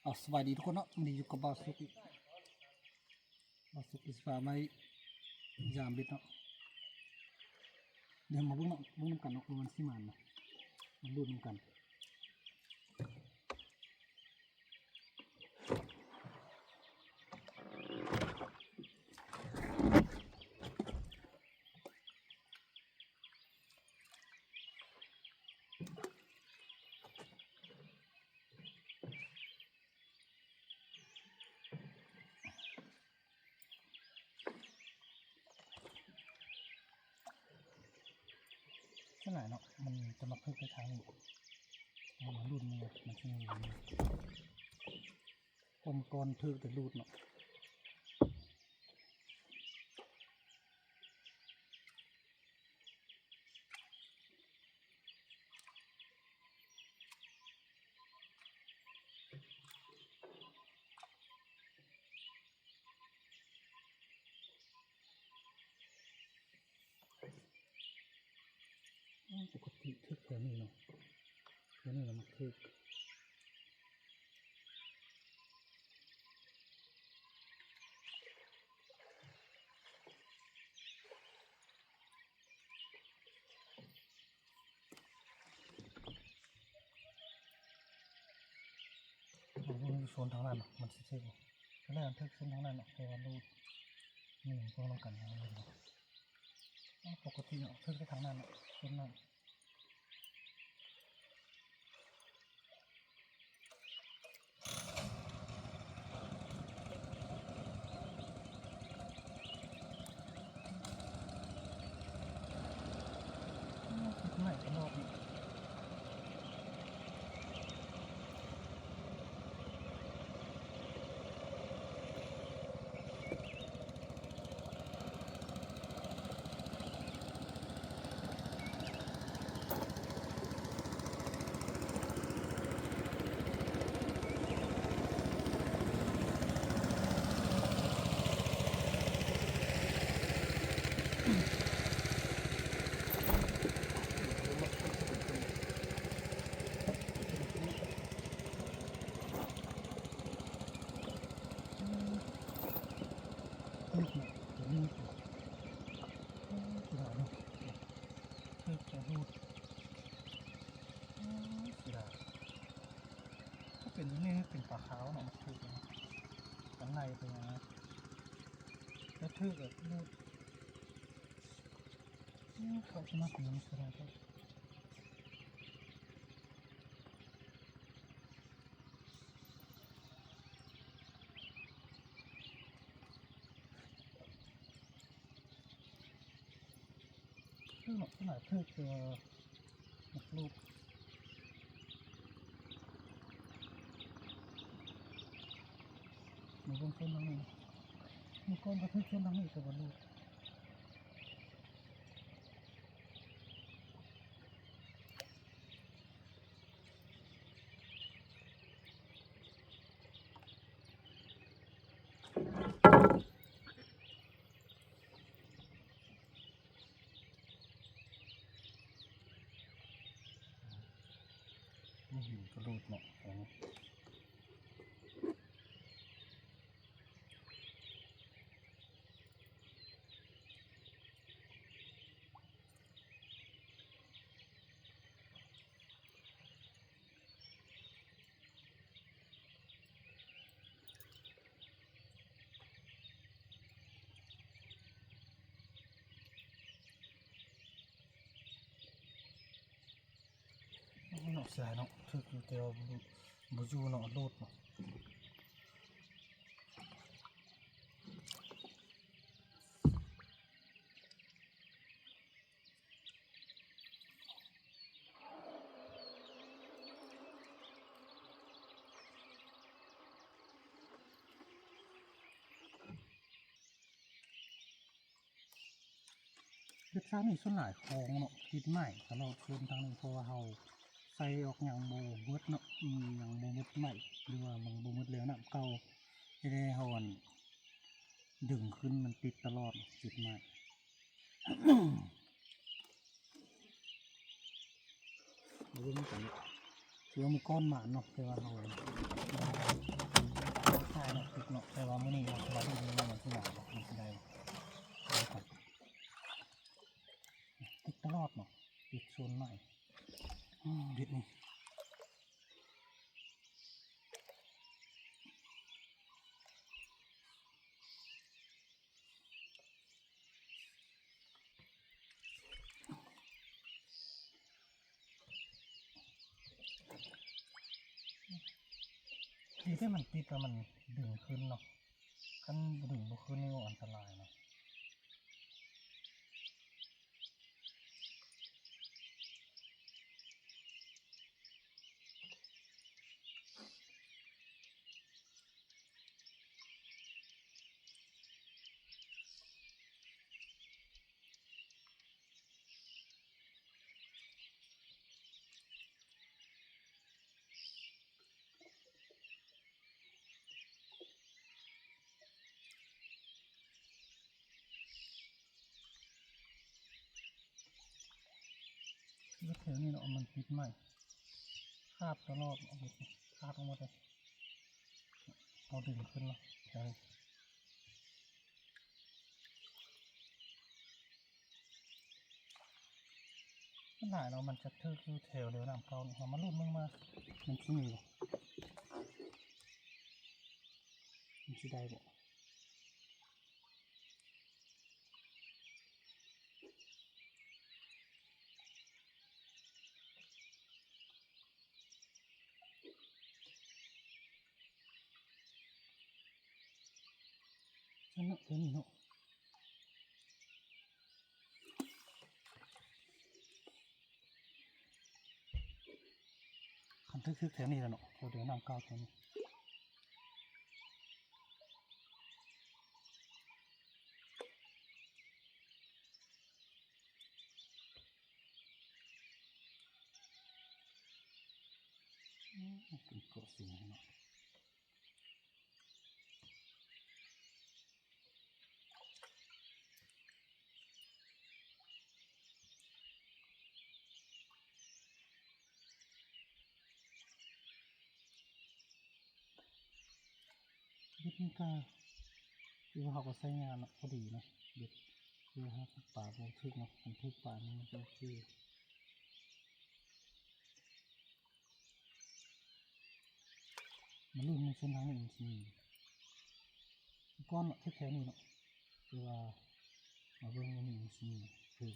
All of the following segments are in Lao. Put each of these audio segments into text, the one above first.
ເອົາ ສະບາຍດີທຸກຄົນເນາະ, ມື້ນີ້ຢູ່ກັບບ່າວສຸກອີກ. ບ່າວສຸກຊິພາມາຢາມເບັດເນາະ. ດຽວມາເບິ່ງເນາະ, ເບິ່ງນຳກັນເນາະ ວ່າມັນຊິໝານເນາະ, ມາລຸ້ນນຳກັນ. ສ່ວນຫຼາຍເນາະ ມັນຈະມັກຖືກໄປທາງນີ້, ເອົາມາລຸ້ນເບິ່ງວ່າມັນຊິມີບໍ່. ຄວາມກ່ອນຖືກແຕ່ລູດເນາະ. ໂອ້ ປົກກະຕິຖືກແຖວນີ້ເນາະ, ແຖວນີ້ລະມັກຖືກ. ເອົາເບິ່ງຢູ່ໂຊນທາງນັ້ນເນາະ ມັນຊິຖືກບໍ່. ຕອນແລກມັນຖືກໂຊນທາງນັ້ນເນາະ ແຕ່ວ່າລູດນີ້ພວກນຳກັນເນາະ. ເອົາ ປົກກະຕິເນາະ ຖືກແຕ່ທາງນັ້ນເນາະ ໂຊນນັ້ນ. ເປັນນີ້ ເປັນປາຂາວເນາະ ມັນຖືກເນາະ ກັນໄລ່ໄປຫຍັງນະ ແລ້ວຖືກແບບລູດ ເຂົາສະໝັກຫຍັງສະດາຍ. ຄືເນາະ ຂະໜາດຖືກແຕ່ວ່າມັກລູດ. ມາເບິ່ງເສັ້ນທາງນີ້ ມື້ກ່ອນກໍຖືກເສັ້ນທາງນີ້ ແຕ່ວ່າລູດ. ນີ້ຫີນກະໂດດເນາະ. ໂອ້ ເນາະ ເສຍດາຍເນາະ ຖືກຢູ່ແຕ່ວ່າບໍ່ ບໍ່ຢູ່ເນາະ ໂດດເນາະ. ເຂດຊາວນີ້ສ່ວນຫຼາຍຂອງເນາະ ຕິດໄມ້ຕະຫຼອດເສັ້ນທາງນີ້ ເພາະວ່າເຮົາໃສ່ອອກຫຍັງບໍ່ໝົດເນາະ ອືມ ຫຍັງບໍ່ໝົດໄມ້ ຫຼືວ່າມັນບໍ່ໝົດແລ້ວ ນ້ຳເກົ່າ ເຮັດໃຫ້ເຮົາ ອັນ ດຶງຂຶ້ນ ມັນຕິດຕະຫຼອດ ຕິດໄມ້. ມາເບິ່ງນຳກັນເນາະ ຖືວ່າມື້ກ່ອນໝານເນາະ ແຕ່ວ່າເຮົາ ທີ່ມັນຕິດແລ້ວມັນດຶງຂຶ້ນເນາະ ຄັນບໍ່ດຶງບໍ່ຂຶ້ນນີ້ ໂອ້ ອັນຕະລາຍເນາະ. ແຖວນີ້ເນາະ ມັນຕິດໄມ້ ຂາດຕະຫຼອດ ເອົາຂາດອອກໝົດເລີຍ ເອົາດຶງຂຶ້ນເນາະ ເອີ. ມັນຫຼາຍເນາະ ມັນຈະຖືກຢູ່ແຖວເດີນ້ຳເກົ່ານີ້ ເຮົາມາລຸ້ນເບິ່ງວ່າມັນຊິມີບໍ່ ມັນຊິໄດ້ບໍ່. ອັນເນາະ ຕົວນີ້ເນາະ ຄັນຖືກໆແຖວນີ້ແຫຼະເນາະ ເຂົາເດີນນ້ຳເກົ່າຕົວນີ້. ອືມ ເປັນເກາະສູງເນາະ ເບັດນີ້ກະ ຄືວ່າເຮົາກະໃຊ້ງານເນາະ ພໍດີເນາະ ເບັດ ຄືວ່າເຮົາປາບໍ່ຖືກເນາະ ຄັນຖືກປານີ້ມັນກະໂອເຄ. ມາລຸ້ນເບິ່ງເສັ້ນທາງນີ້ມັນຊິມີກ່ອນເນາະ ແຖວໆນີ້ເນາະ ຄືວ່າມາເບິ່ງມື້ນີ້ມັນຊິມີຄື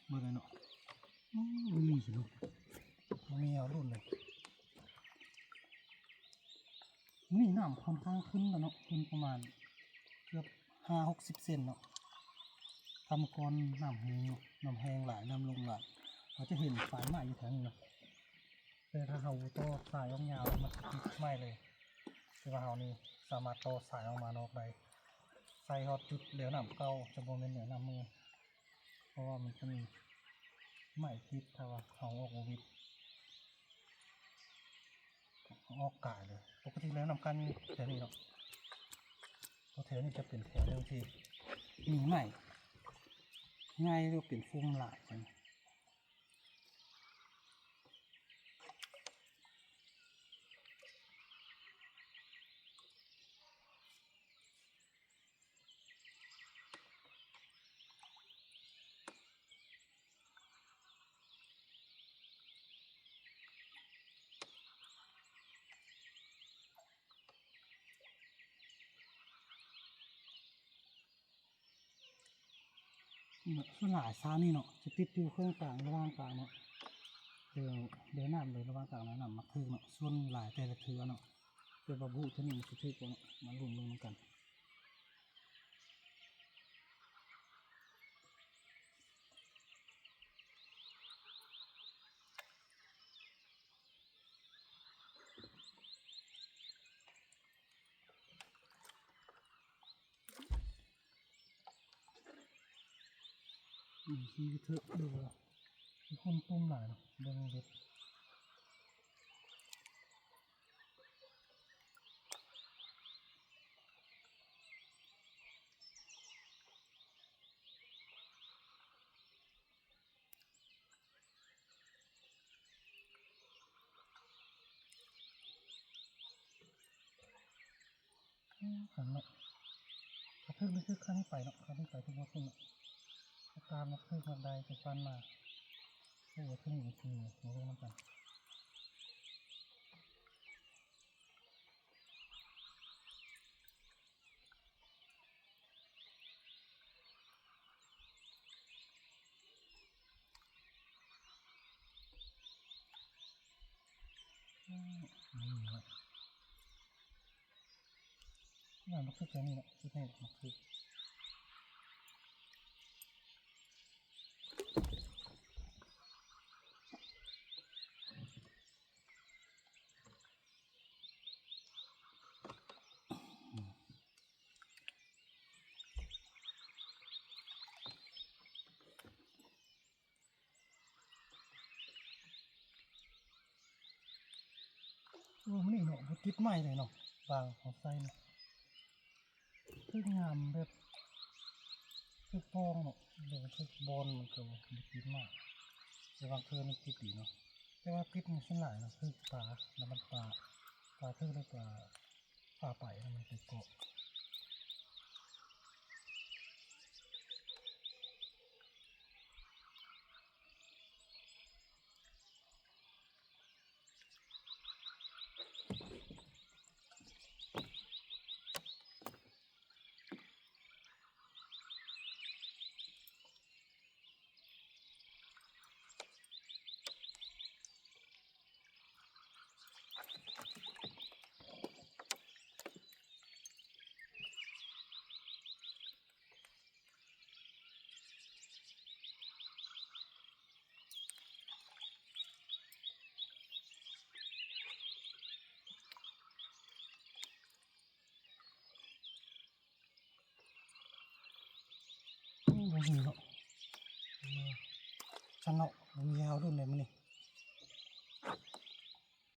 ເບິ່ງເນາະ ອືມ ບໍ່ມີຊິເນາະ ບໍ່ມີເອົາລຸ້ນເລີຍ. ມື້ນີ້ນ້ຳຄ່ອນຂ້າງຂຶ້ນແລ້ວເນາະ ຂຶ້ນປະມານເກືອບຫ້າຫົກສິບເຊັນເນາະ. ຖ້າເມື່ອກ່ອນນ້ຳແຮງເນາະ ນ້ຳແຮງຫຼາຍ ນ້ຳລົງຫຼາຍ ເຮົາຈະເຫັນປາຍໄມ້ຢູ່ແຖວນີ້ເນາະ ແຕ່ຖ້າເຮົາຕໍ່ສາຍອອກຍາວ ມັນຈະຕິດໄມ້ເລີຍ ແຕ່ວ່າເຮົານີ້ສາມາດຕໍ່ສາຍອອກມານອກໄດ້ ໃສ່ຮອດຈຸດແລວນ້ຳເກົ່າ ຈະບໍ່ແມ່ນແລວນ້ຳໃໝ່ ເພາະວ່າມັນຈະມີໄມ້ຕິດ ຖ້າວ່າເຮົາອອກບໍ່ມິດ ອອກກາຍເລີຍ. ປົກກະຕິແລ້ວນ້ຳກ້ານຢູ່ແຖວນີ້ເນາະ ເພາະແຖວນີ້ຈະເປັນແຖວໜຶ່ງທີ່ມີໄມ້ໃຫຍ່ ຫຼືເປັນຟຸ່ມຫຼາຍ. ສ່ວນຫຼາຍຊາວນີ້ເນາະ ຈະຕິດຢູ່ເຄິ່ງກາງ ລະຫວ່າງກາງເນາະ ແຖວ ແຖວນ້ຳເລີຍ ລະຫວ່າງກາງ ລະຫວ່າງນ້ຳມັກຖືກເນາະ ສ່ວນຫຼາຍແຕ່ລະເທື່ອເນາະ ແຕ່ວ່າບໍ່ຮູ້ເທື່ອນີ້ມັນຊິຖືກບໍ່ເນາະ ມາລຸ້ນເບິ່ງນຳກັນ. ເ ອີ່ ຂີ້ກະເທີະ ເບິ່ງວ່າມີຄົນຕຸ່ມຫຼາຍເນາະ ເບິ່ງເຫັດ. ອືມ ຄັນເນາະ ກະຖືກ ຖືກຄັນໄປເນາະ ຄັນໄປຖືກວ່າເປັນເນາະ ຕາມມາຖືກມາໄດ້ໄປຟັນມາ ໂອ້ ຖືກອີກທີໜຶ່ງ ມາເບິ່ງນຳກັນ. ອືມ ນີ້ແຫຼະ ມັນຄືແບບນີ້ແຫຼະ ຄືແມ່ນມັນຄື ໂອ້ ມື້ນີ້ເນາະ ບໍ່ຕິດໄມ້ເລີຍເນາະ ບາງເຮົາໃສ່ເນາະ ຄືງາມແບບ ຄືປ່ອງເນາະ ແບບຄືບ່ອນມັນກະບໍ່ຕິດມາກ ແຕ່ບາງເທື່ອມັນຕິດດີເນາະ ແຕ່ວ່າຕິດນີ້ສ່ວນຫຼາຍເນາະ ຄືປາ ແລ້ວມັນປາ ປາຖືກ ແລ້ວປາ ປາໄປ ແລ້ວມັນໄປເກາະ. ໂອ້ ບໍ່ມີເນາະ ເອີ ຊັ້ນເນາະ ບໍ່ມີໃຫ້ເຮົາລຸ້ນເລີຍມື້ນີ້.